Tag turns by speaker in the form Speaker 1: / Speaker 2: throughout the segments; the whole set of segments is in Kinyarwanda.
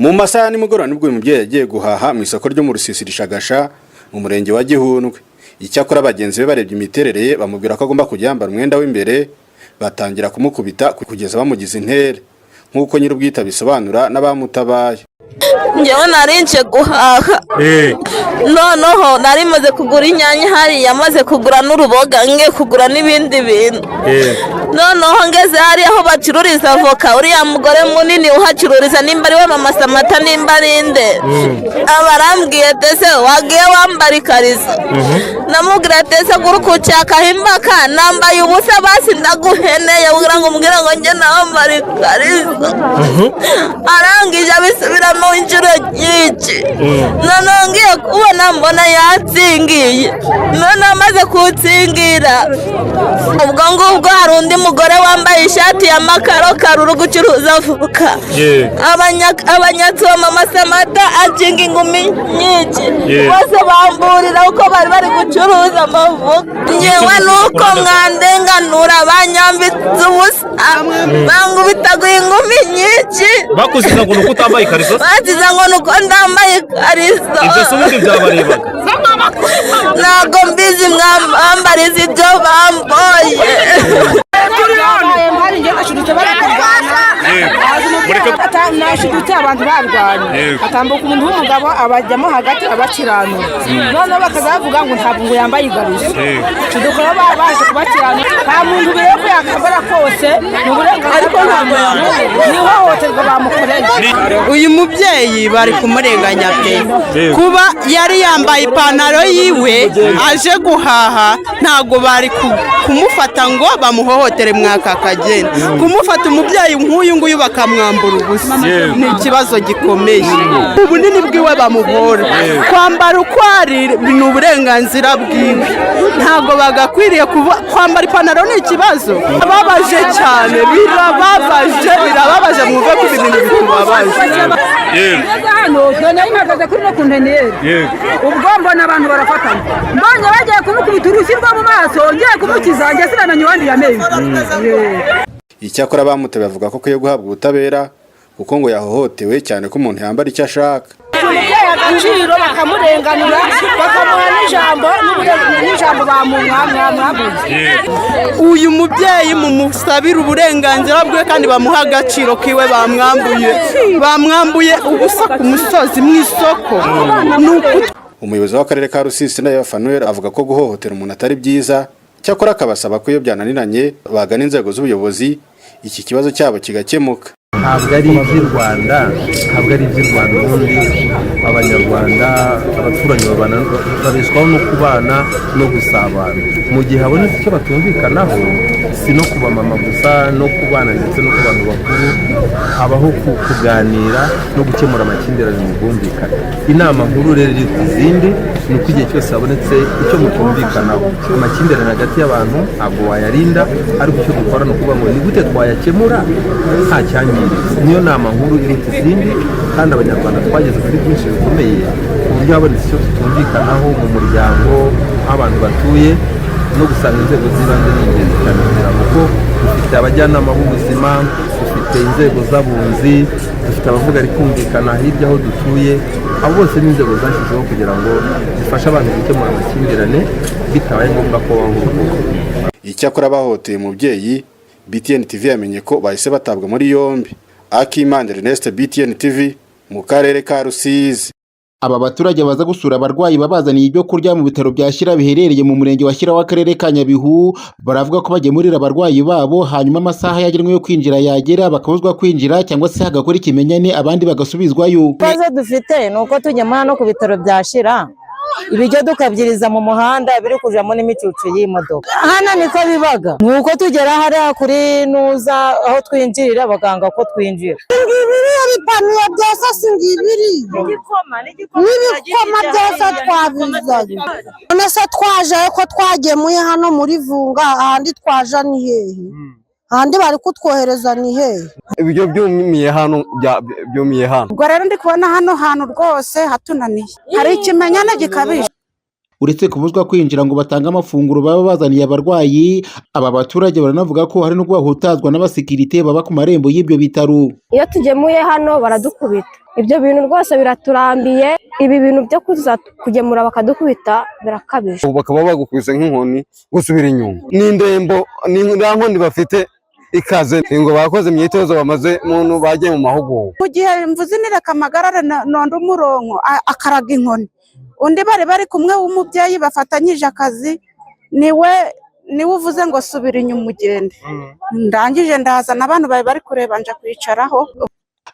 Speaker 1: Mu masaha ya nimugoroba nibwo uyu mubyeyi yagiye guhaha mu isoko ryo mu Rusisiro Ishagasha, mu murenge wa Gihundwe. Icyakora bagenzi be barebye imiterere ye, bamubwira ko agomba kujya yambara umwenda w'imbere, batangira kumukubita kugeza bamugize intere, nk'uko nyir'ubwite abisobanura n'abamutabaye.
Speaker 2: Njyewe nari nje guhaha, noneho nari maze kugura inyanya hariya, maze kugura n'uruboga, ngiye kugura n'ibindi bintu. Noneho ngeze hariya aho bacururiza avoka, uriya mugore munini uhacururiza, nimba ari we mama Samata, nimba ari nde, aba arambwiye: "Tese wagiye wambara ikariso?" Namubwira: "Tese gura kucyakaho imbaka, nambaye ubusa, basi ndaguheneye kugira ngo umbwire ngo njye nambara ikariso." Arangije abisubiramo inshuro nyinshi. Noneho ngiye kubona mbona yatsingiye. Noneho amaze kutsingira, ubwo ngubwo hari undi mugore wambaye ishati ya makarokaro uri gucuruza avoka, abanyatsoma Samata, acinga ingumi nyinshi. Bose bamburira uko bari bari gucuruza amavuta. Ngewe nuko mwandenganura, banyambitse ubusa, bangubitaguye ingumi nyinshi.
Speaker 3: Bakuziza ngo ni uko utambaye ikariso?
Speaker 2: Baziza ngo ni uko ndambaye ikariso.
Speaker 3: Ibyo se ubundi byabarebaga?
Speaker 2: Ntabwo mbizi, mwambariza ibyo bamboye.
Speaker 4: Mpari njye nashidutse bari kurwana. Nashidutse abantu barwanye, hatambuka umuntu w'umugabo, abajyamo hagati abakiranura. Noneho bakaza bavuga ngo ntabwo ngo yambaye igariso. Shiduka baje kubakiranura. Nta muntu bireba ko yakambara kose, ni uburenganzira bwa muntu, ni ihohoterwa bamukoreye.
Speaker 5: Uyu mubyeyi bari kumurenganya pe. Kuba yari yambaye ipantaro yiwe aje guhaha, ntabwo bari kumufata ngo bamuhohotere mwaka kageni. Kumufata umubyeyi nk'uyu nguyu bakamwambura ubusa ni ikibazo gikomeye. Ubunini bwiwe bamuhora kwambara uko ari ni uburenganzira bwiwe, ntabwo bagakwiriye kwambara ipantaro ni ikibazo. Birababaje cyane, birababaje, birababaje. Mwumve ko ibi bintu bitubabaje.
Speaker 4: Ngeze hano nari mpagaze kuri no konteneri, ubwo mbona abantu barafatana, mbonye bagiye kumukubita urushyi rwo mu maso, ngiye kumukiza, njye sinamenya uwandiye amenyo.
Speaker 1: Icyakora bamutabaye bavuga ko akwiye guhabwa ubutabera, kuko ngo yahohotewe cyane, ko umuntu yambara icyo ashaka.
Speaker 4: Umubyeyi agaciro, bakamurenganura, bakamuha n'ijambo, n'ijambo bamwambuye.
Speaker 5: Uyu mubyeyi mumusabire uburenganzira bwe kandi bamuha agaciro kiwe. Bamwambuye, bamwambuye ubusa ku musozi mu isoko, ni uku.
Speaker 1: Umuyobozi w'akarere ka Rusizi, Sindayigaya Fanuel, avuga ko guhohotera umuntu atari byiza, cyakora akabasaba ko iyo byananiranye bagana inzego z'ubuyobozi, iki kibazo cyabo kigakemuka.
Speaker 6: Ntabwo ari iby'i Rwanda, ntabwo ari iby'i Rwanda. Ubundi Abanyarwanda, abaturanyi babana, babeshwaho no kubana no gusabana. Mu gihe habonetse icyo batumvikanaho, si no ku bamama gusa, no ku bana ndetse no ku bantu bakuru, habaho kuganira no gukemura amakimbirane mu bwumvikane. Inama nkuru rero iri ku zindi ni uko igihe cyose habonetse icyo mutumvikanaho, amakimbirane hagati y'abantu ntabwo wayarinda, ariko icyo dukora ni ukuvuga ngo ni gute twayakemura nta cyangiritse. Niyo nama nkuru iruta izindi. Kandi Abanyarwanda twageze kuri byinshi bikomeye, ku buryo habonetse icyo tutumvikanaho mu muryango, aho abantu batuye, no gusanga inzego z'ibanze ni ingenzi cyane, kugira ngo ko dufite abajyanama b'ubuzima, dufite inzego z'abunzi, dufite abavuga rikumvikana hirya aho dutuye. Abo bose ni inzego zashyizweho kugira ngo zifashe abantu gukemura amakimbirane bitabaye ngombwa ko babaho urugo.
Speaker 1: Icyakora bahohoteye umubyeyi, BTN TV yamenye ko bahise batabwa muri yombi. Akimana Ernest, BTN TV, mu karere ka Rusizi.
Speaker 7: Aba baturage baza gusura abarwayi babazaniye ibyo kurya mu bitaro bya Shyira biherereye mu murenge wa Shyira w'akarere ka Nyabihu, baravuga ko bagemurira abarwayi babo, hanyuma amasaha yagenwe yo kwinjira yagera bakabuzwa kwinjira, cyangwa se hagakora ikimenyane, abandi bagasubizwayo.
Speaker 8: Ikibazo dufite ni uko tugemura no ku bitaro bya Shyira ibiryo, tukabyiriza mu muhanda, biri kujamo n'imicucu y'imodoka. Hano niko bibaga, ni uko tugera hariya kuri nuza aho twinjirira, baganga ko twinjira.
Speaker 9: Biriya bipaniye byose si ngibiri, n'ibikoma byose twabizanye. None se twaje ko twagemuye hano muri Vunga, ahandi twaja ni hehe? Ahandi bari kutwohereza ni hehe?
Speaker 10: Ibiryo byumiye hano, byumiye hano.
Speaker 11: Ubwo rero ndi kubona hano hantu rwose hatunaniye, hari ikimenyane gikabije.
Speaker 7: Uretse kubuzwa kwinjira ngo batange amafunguro baba bazaniye abarwayi, aba baturage baranavuga ko hari n'ubwo bahutazwa n'abasekirite baba ku marembo y'ibyo bitaro.
Speaker 11: Iyo tugemuye hano baradukubita. Ibyo bintu rwose biraturambiye. Ibi bintu byo kuza kugemura bakadukubita birakabije.
Speaker 10: Ubu bakaba bagukubise nk'inkoni gusubira inyuma. N'indembo nta nkoni bafite ikaze, ngo bakoze imyitozo bamaze muntu bagiye mu mahugurwa.
Speaker 12: Mu gihe mvuze nireka amagarare nonda umurongo akaraga inkoni, undi bari kumwe w'umubyeyi bafatanyije akazi, niwe uvuze ngo subira inyuma ugende. Ndangije ndazana abantu bari kureba nja kwicaraho.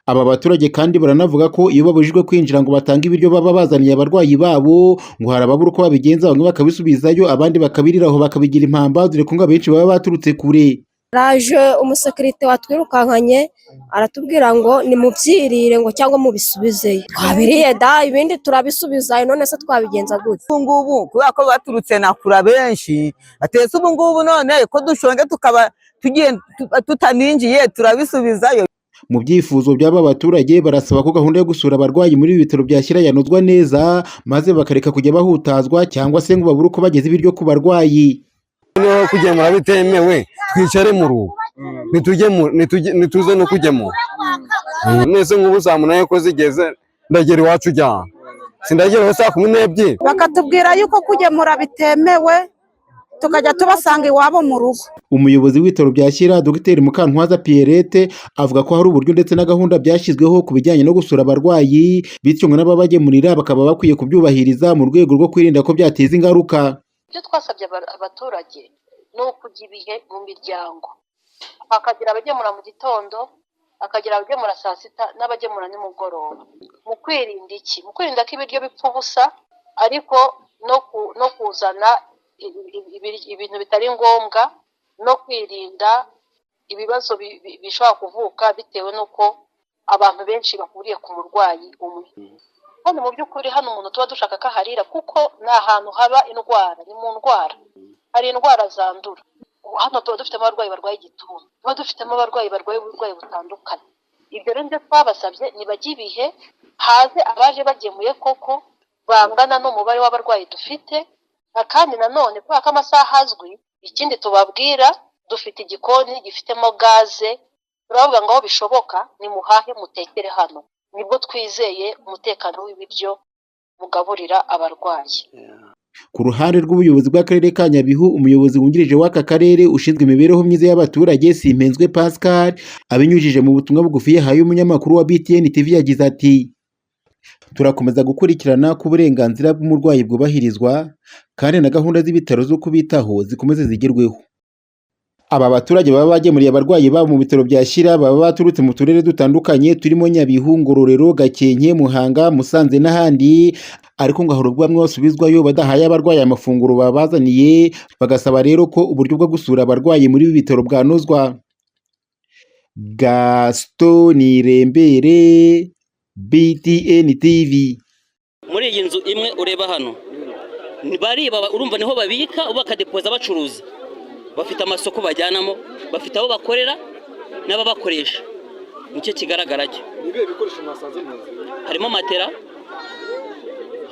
Speaker 7: Aba baturage kandi baranavuga ko iyo babujijwe kwinjira ngo batange ibiryo baba bazaniye abarwayi babo, ngo hari ababura uko babigenza, bamwe bakabisubizayo, abandi bakabiriraho bakabigira impamba, dore ko ngo abenshi baba baturutse kure.
Speaker 11: Raje umusekirite watwirukankanye aratubwira ngo nimubyirire ngo cyangwa mubisubizeyo. Twabiriye da, ibindi turabisubizayo, none se twabigenza gute?
Speaker 13: Ubu ngubu kubera ko baturutse na kure benshi atetse, ubu ngubu none ko dushonje tukaba tugiye tutaninjiye turabisubizayo.
Speaker 7: Mu byifuzo by'aba baturage, barasaba ko gahunda yo gusura abarwayi muri ibi bitaro bya Shyira yanozwa neza, maze bakareka kujya bahutazwa cyangwa se ngo babure uko bageza ibiryo ku barwayi.
Speaker 10: Niba kugemura bitemewe, twicare mu rugo, ntituze no kugemura. Nese nk'ubu saa 8 ko zigeze, ndagera iwacu ujyana, sindageraho saa 12.
Speaker 12: Bakatubwira yuko kugemura bitemewe, tukajya tubasanga iwabo mu rugo.
Speaker 7: Umuyobozi w'ibitaro bya Shyira, Dr Mukantwaza Pierrette, avuga ko hari uburyo ndetse na gahunda byashyizweho ku bijyanye no gusura abarwayi, bityo ngo n'ababagemurira bakaba bakwiye kubyubahiriza mu rwego rwo kwirinda ko byateza ingaruka.
Speaker 14: Ibyo twasabye abaturage ni ukujya ibihe mu miryango, hakagira abagemura mu gitondo, hakagira abagemura saa sita n'abagemura nimugoroba. Mu kwirinda iki? Mu kwirinda ko ibiryo bipfa ubusa, ariko no kuzana ibintu bitari ngombwa, no kwirinda ibibazo bishobora kuvuka bitewe n'uko abantu benshi bahuriye ku murwayi umwe. Kandi mu by'ukuri hano umuntu tuba dushaka ko aharira, kuko ni ahantu haba indwara, ni mu ndwara, hari indwara zandura. Hano tuba dufitemo abarwayi barwaye igituntu, tuba dufitemo abarwayi barwaye uburwayi butandukanye. Ibyo rero nibyo twabasabye, nibajye ibihe, haze abaje bagemuye koko bangana n'umubare w'abarwayi dufite. Kandi nanone kubera ko amasaha azwi, ikindi tubabwira, dufite igikoni gifitemo gaze, turavuga ngo aho bishoboka nimuhahe mutekere hano, nibwo twizeye umutekano w'ibiryo mugaburira abarwayi.
Speaker 7: Ku ruhande rw'ubuyobozi bw'akarere ka Nyabihu, umuyobozi wungirije w'aka karere ushinzwe imibereho myiza y'abaturage, Simpenzwe Pascal, abinyujije mu butumwa bugufi yahaye umunyamakuru wa BTN TV, yagize ati: "Turakomeza gukurikirana ko uburenganzira bw'umurwayi bwubahirizwa, kandi na gahunda z'ibitaro zo kubitaho zikomeze zigerweho." Aba baturage baba bagemuriye abarwayi babo mu bitaro bya Shyira baba baturutse mu turere dutandukanye turimo Nyabihu, Ngororero, Gakenke, Muhanga, Musanze n'ahandi, ariko ngo hari ubwo bamwe basubizwayo badahaye abarwayi amafunguro babazaniye, bagasaba rero ko uburyo bwo gusura abarwayi muri ibi bitaro bwanozwa. Gaston Nirembere, BTN TV.
Speaker 15: Muri iyi nzu imwe ureba hano bariba, urumva niho babika, bakadepoza, bacuruza, bafite amasoko bajyanamo, bafite aho bakorera n'ababakoresha, nicyo kigaragara cyo. Harimo matera,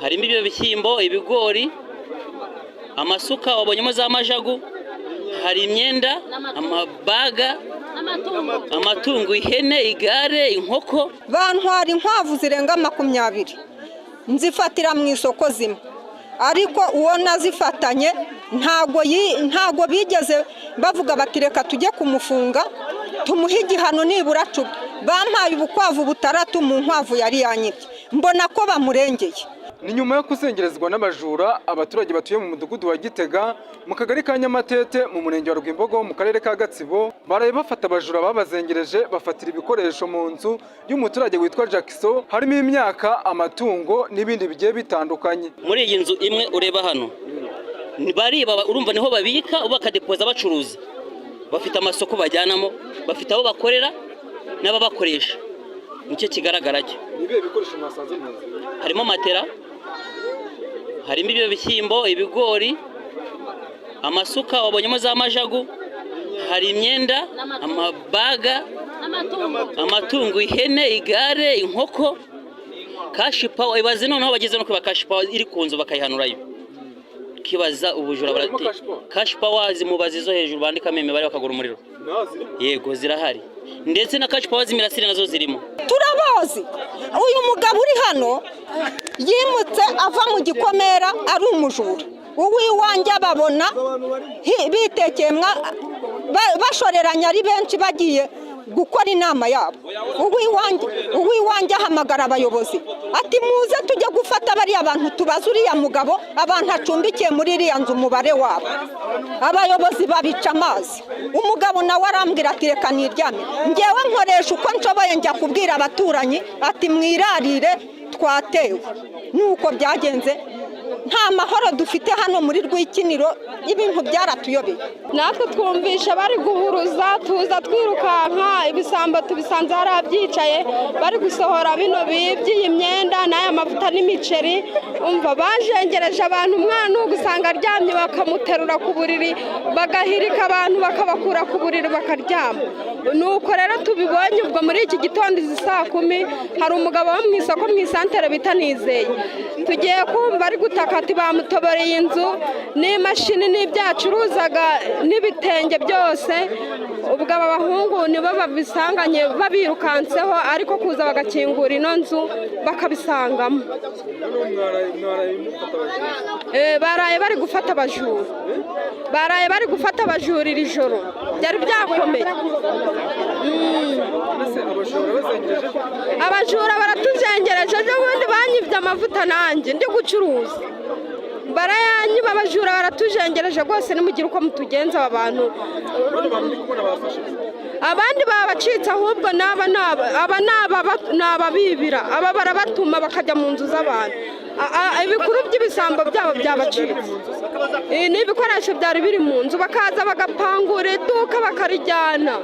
Speaker 15: harimo ibyo bishyimbo, ibigori, amasuka wabonyemo za majagu, hari imyenda, amabaga, amatungo, ihene, igare, inkoko.
Speaker 16: Bantwara inkwavu zirenga 20, nzifatira mu isoko zimwe, ariko uwo nazifatanye ntago bigeze bavuga bati reka tujye kumufunga tumuhe igihano nibura 10. Bampaye ubukwavu 6 mu nkwavu yari yanyibye, mbona ko bamurengeye.
Speaker 17: Ni nyuma yo kuzengerezwa n'abajura, abaturage batuye mu mudugudu wa Gitega mu kagari ka Nyamatete mu murenge wa Rwimbogo mu karere ka Gatsibo baraye bafata abajura babazengereje, bafatira ibikoresho mu nzu y'umuturage witwa Jackson, harimo imyaka, amatungo n'ibindi bigiye bitandukanye.
Speaker 15: Muri iyi nzu imwe ureba hano bariba, urumva niho babika, bakadepoza, bacuruza, bafite amasoko bajyanamo, bafite aho bakorera n'ababakoresha, nicyo kigaragara cyo. Harimo matera, harimo ibyo bishyimbo, ibigori, amasuka wabonyemo za majagu, hari imyenda, amabaga, amatungo, ihene, igare, inkoko, cash power. Ibaze noneho bageze no kwiba cash power iri ku nzu bakayihanurayo. Ukibaza ubujura barate. Cash power mubazi zo hejuru bandikamo imibare bakagura umuriro. Yego zirahari. Ndetse na cash power z'imirasire nazo zirimo.
Speaker 16: Turabazi uyu mugabo uri hano yimutse ava mu Gikomera ari umujura. Uwiwanjye babona bitekeye bashoreranye ari benshi bagiye gukora inama yabo. Uwiwanjye ahamagara abayobozi ati muze tujye gufata bariya bantu tubaze uriya mugabo abantu acumbikiye muri iriya nzu umubare wabo. Abayobozi babica amazi. Umugabo nawe arambwira ati reka niryame, ngewe nkoresha uko nshoboye njya kubwira abaturanyi ati mwirarire twatewe. Nuko byagenze, nta mahoro dufite hano muri Rwikiniro, ibintu byaratuyobeye.
Speaker 18: Natwe twumvisha bari guhuruza tuza twirukanka, ibisambo tubisanze hari abyicaye bari gusohora bino by'iyi myenda n'aya mavuta n'imiceri. Umva bajengereje abantu, umwana ugusanga aryamye bakamuterura ku buriri, bagahirika abantu bakabakura ku buriri bakaryama. Nuko rero tubibonye ubwo muri iki gitondo izi saa 10 hari umugabo wo mu isoko mu isantere bita Nizeye, tugiye kumva ari gutaka ati bamutoboreye inzu n'imashini n'ibyacuruzaga n'ibitenge byose. Ubwo aba bahungu nibo babisanganye babirukanseho, ariko kuza bagakingura ino nzu bakabisangamo. Baraye bari gufata abajura, baraye bari gufata abajura iri joro, byari byakomeye. Abajura baratuzengereje, ejo bundi banyibye amavuta nanjye ndi gucuruza barayanyiba. Abajura baratujengereje rwose, nimugire uko mutugenza aba bantu. Abandi babacitse ahubwo aba nababibira, aba barabatuma bakajya mu nzu z'abantu. Ibikuru by'ibisambo byabo byabacitse, n'ibikoresho byari biri mu nzu bakaza bagapangura iduka bakarijyana.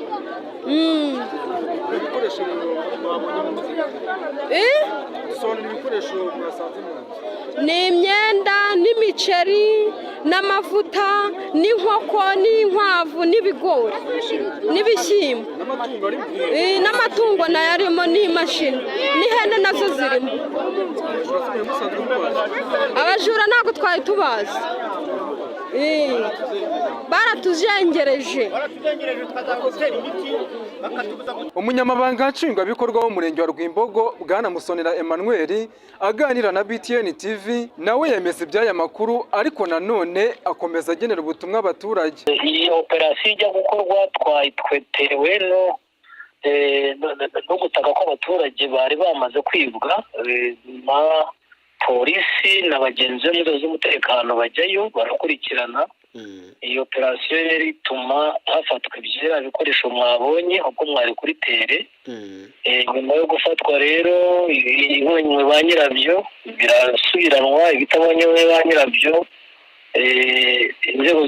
Speaker 18: Ni imyenda n'imiceri n'amavuta n'inkoko n'inkwavu n'ibigori n'ibishyimbo n'amatungo nayo arimo n'imashini n'ihene nazo zirimo. Abajura ntabwo twari tubazi, baratujengereje.
Speaker 17: Umunyamabanga nshingwabikorwa w'umurenge wa Rwimbogo Bwana Musonera Emmanuel aganira na BTN TV nawe yemeza iby'aya makuru, ariko nanone akomeza agenera ubutumwa abaturage.
Speaker 19: Iyi operasiyo ijya gukorwa twayitwetewe no gutaka ko abaturage bari bamaze kwibwa na polisi na bagenzi be mu nzego z'umutekano bajyayo barakurikirana. Iyi operasiyo rero ituma hafatwa ibyera bikoresho mwabonye ubwo mwari kuri tere. Nyuma yo gufatwa rero ibibonywe ba nyirabyo birasubiranwa, ibitabonye ba nyirabyo inzego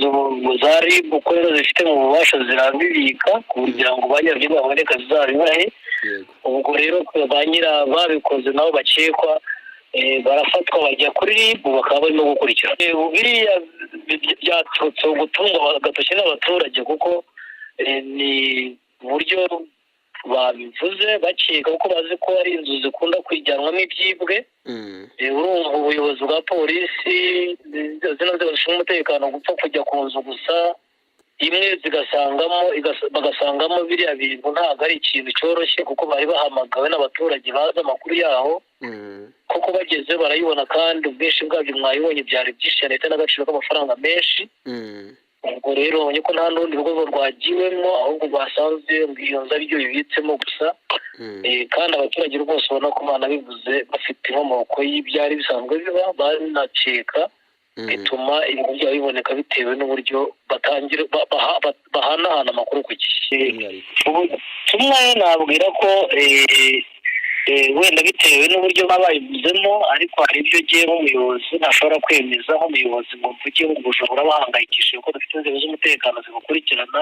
Speaker 19: za RIB uko zifite mu bubasha zirabibika kugira ngo ba nyirabyo baboneka zizabibahe. Ubwo rero ba nyira babikoze nabo bakekwa barafatwa bajya kuri RIB bakaba barimo gukurikirana. Biriya byaturutse gutungwa agatoki n'abaturage kuko ni uburyo babivuze bakeka kuko bazi ko ari inzu zikunda kwijyanwamo ibyibwe. Urumva ubuyobozi bwa polisi zino nzego zishinzwe umutekano gupfa kujya ku nzu gusa imwe zigasangamo bagasangamo biriya bintu ntabwo ari ikintu cyoroshye kuko bari bahamagawe n'abaturage bazi amakuru yaho. Kuko bageze barayibona kandi ubwinshi bwabyo mwayibonye byari byinshi cyane ndetse n'agaciro k'amafaranga menshi. Ubwo rero babonye ko nta n'urundi rugo rwagiwemo ahubwo basanze iyo nzu aribyo bibitsemo gusa. Kandi abaturage rwose ubona ko banabivuze bafite inkomoko y'ibyari bisanzwe biba banakeka, bituma ibintu byabo biboneka bitewe n'uburyo batangira bahanahana amakuru ku gihe. Ubutumwa nabwira ko wenda bitewe n'uburyo baba babivuzemo, ariko hari ibyo ugiye nk'umuyobozi ntashobora kwemeza nk'umuyobozi ngo mvuge ngo ubujura bahangayikishije kuko dufite inzego z'umutekano zibukurikirana.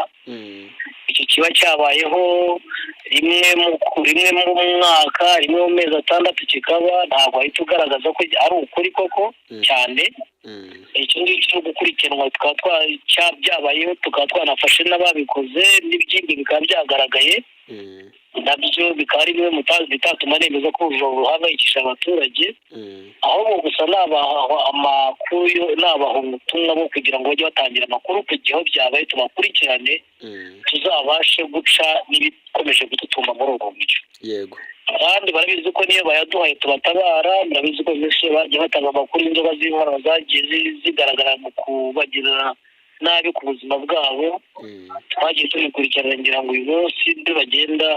Speaker 19: Iki kiba cyabayeho rimwe mu mwaka, rimwe mu mezi 6 kikaba, ntabwo ahita ugaragaza ko ari ukuri koko cyane. Icyo ngicyo gukurikiranwa tukaba byabayeho tukaba twanafashe n'ababikoze n'ibyindi bikaba byagaragaye. Nabyo bikaba ari bimwe mu bitatuma nemeza ko ubujura buhangayikishije abaturage, ahubwo gusa nabaha amakuru nabaha ubutumwa bwo kugira ngo bajye batangira amakuru ku gihe aho byabaye, tubakurikirane, tuzabashe guca n'ibikomeje kudutumba muri ubwo buryo. Kandi barabizi ko niyo bayaduhaye tubatabara. Murabizi ko benshi bagiye batanga amakuru y'inzoga z'inkorano zagiye zigaragara mu kubagirira nabi ku buzima bwabo. Twagiye tubikurikirana. Ngira ngo uyu munsi ibyo bagenda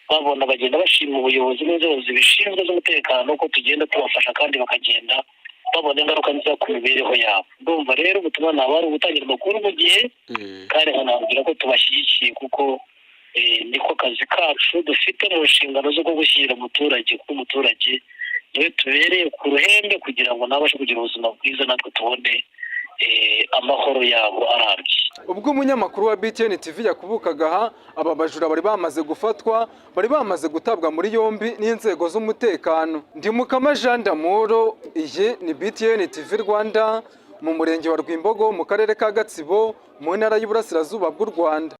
Speaker 19: babona, bagenda bashima ubuyobozi n'inzego zibishinzwe z'umutekano ko tugenda tubafasha, kandi bakagenda babona ingaruka nziza ku mibereho yabo. Ndumva rero ubutumwa naba ari ugutangira amakuru mu gihe, kandi nkanababwira ko tubashyigikiye, kuko niko kazi kacu dufite mu nshingano zo gushyira umuturage, kuko umuturage niwe tubereye ku ruhembe kugira ngo nawe abashe kugira ubuzima bwiza, natwe tubone amahoro yabo arambye.
Speaker 17: Ubwo umunyamakuru wa BTN TV yakubukaga aha, aba bajura bari bamaze gufatwa, bari bamaze gutabwa muri yombi n'inzego z'umutekano. Ndi Mukama Jean Damuro, iyi ni BTN TV Rwanda, mu murenge wa Rwimbogo, mu karere ka Gatsibo, mu ntara y'Iburasirazuba bw'u Rwanda.